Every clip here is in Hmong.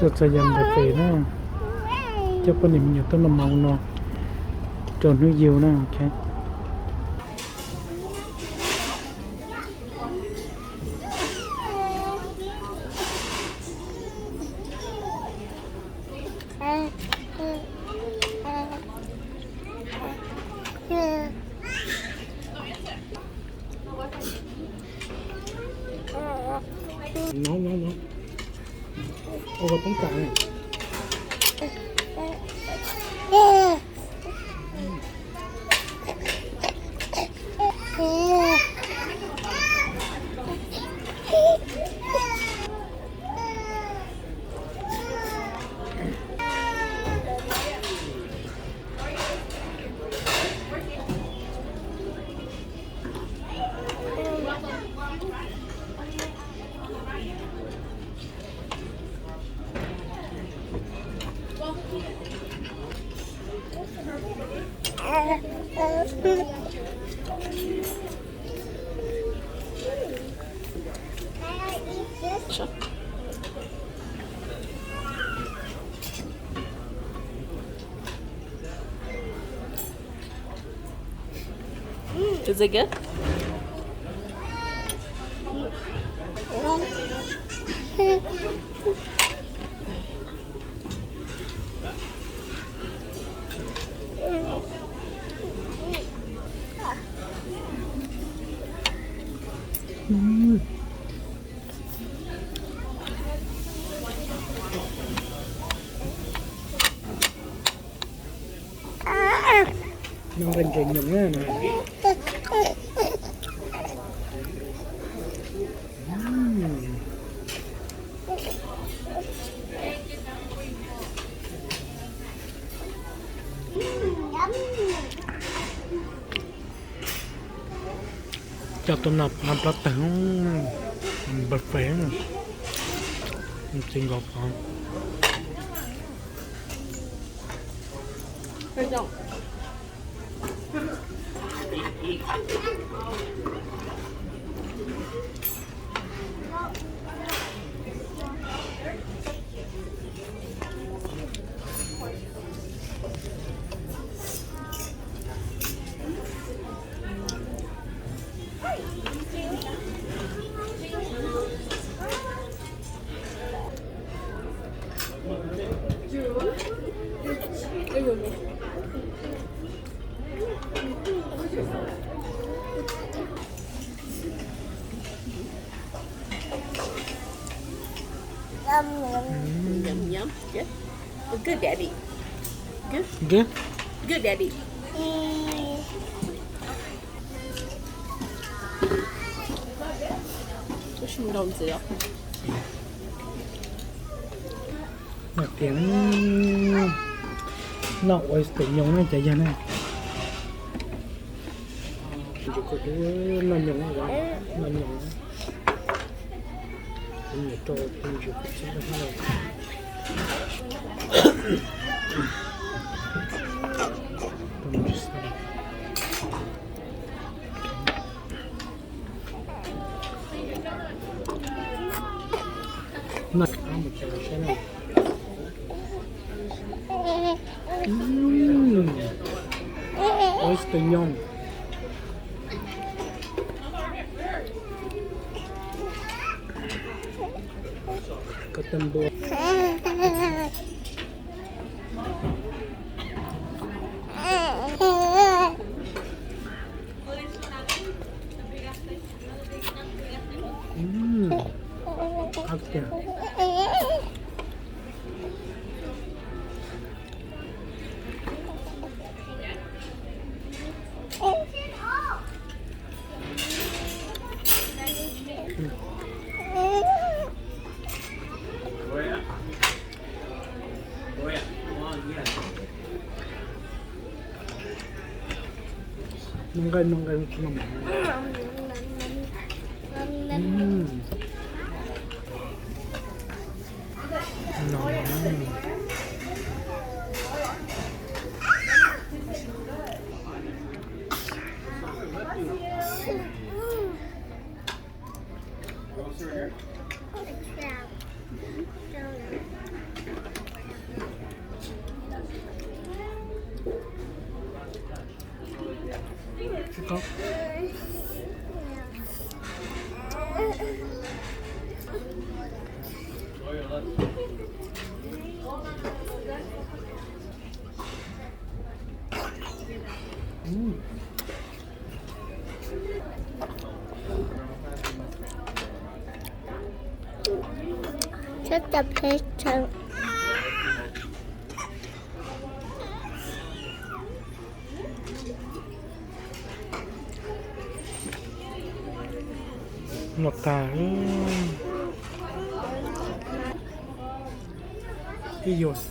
Txog yam npam fem na, coj poj niam me nyuam tuaj noj mov no rau hnub yug na. No, no, no. Ua kom poob kam. Is it good? Noj nqaij ntses nyoos na. Coj tuaj noj pab plaub tawg, buffet, txi nkaus pov. Yum, yum. Good. Good, Daddy. Good? Good, Daddy. Tab sis nkaus ntxiv os. Noj tiag, noj oyster nyoos na cov yawg na. Noj nyoos, noj nyoos. Kuv niam rau tus ntsis kuv txib rau hauv. Noj qab mus tsev saib na. Oyster nyoos. Koj tau npua. Mm. Qab tiag. Noj nqaij, noj nqaij, noj nqaij. Mm. No. Tab tom peb tseem no tas ib yus.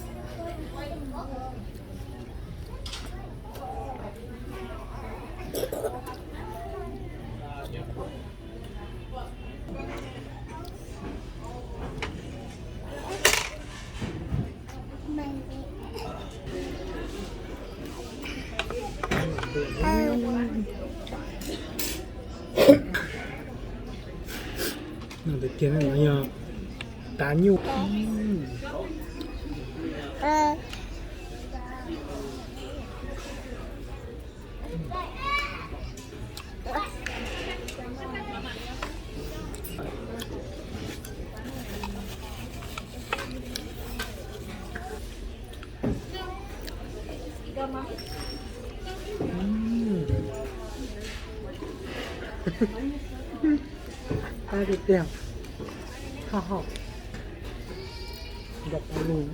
Tiag no yog tav nyuj. Qab tiag tiag. Haj haj. Nrog qab lug.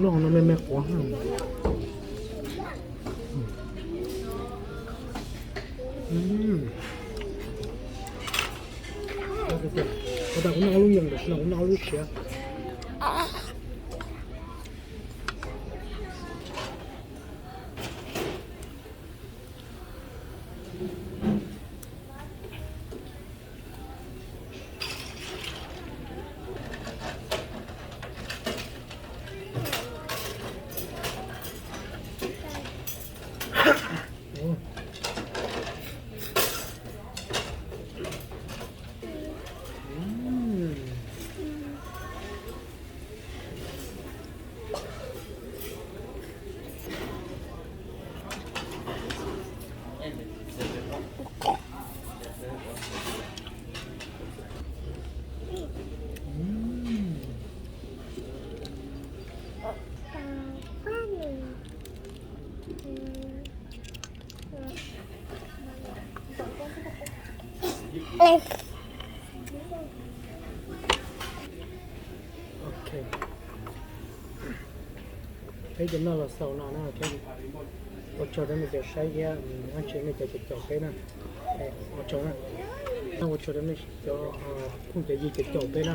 Lub no me me quav. Ua tas kuv noj lub nyeem, tam sim no kuv noj lub siav. Ok. Peb cov noj los xaus no na. Ua tsaug rau nej cov saib thiab, ua tsaug nej cov caum peb na. Ua tsaug na. Ua tsaug rau nej cov phooj cov ywg cov caum peb na.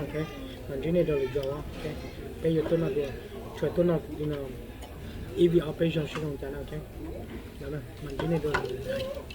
Mam ntsib nej rau lwm zaus. Peb yuav tuaj noj, tsuas tuaj noj ib vij ob peb zaug seb zoo cas na. Mam ntsib nej rau lwm zaus.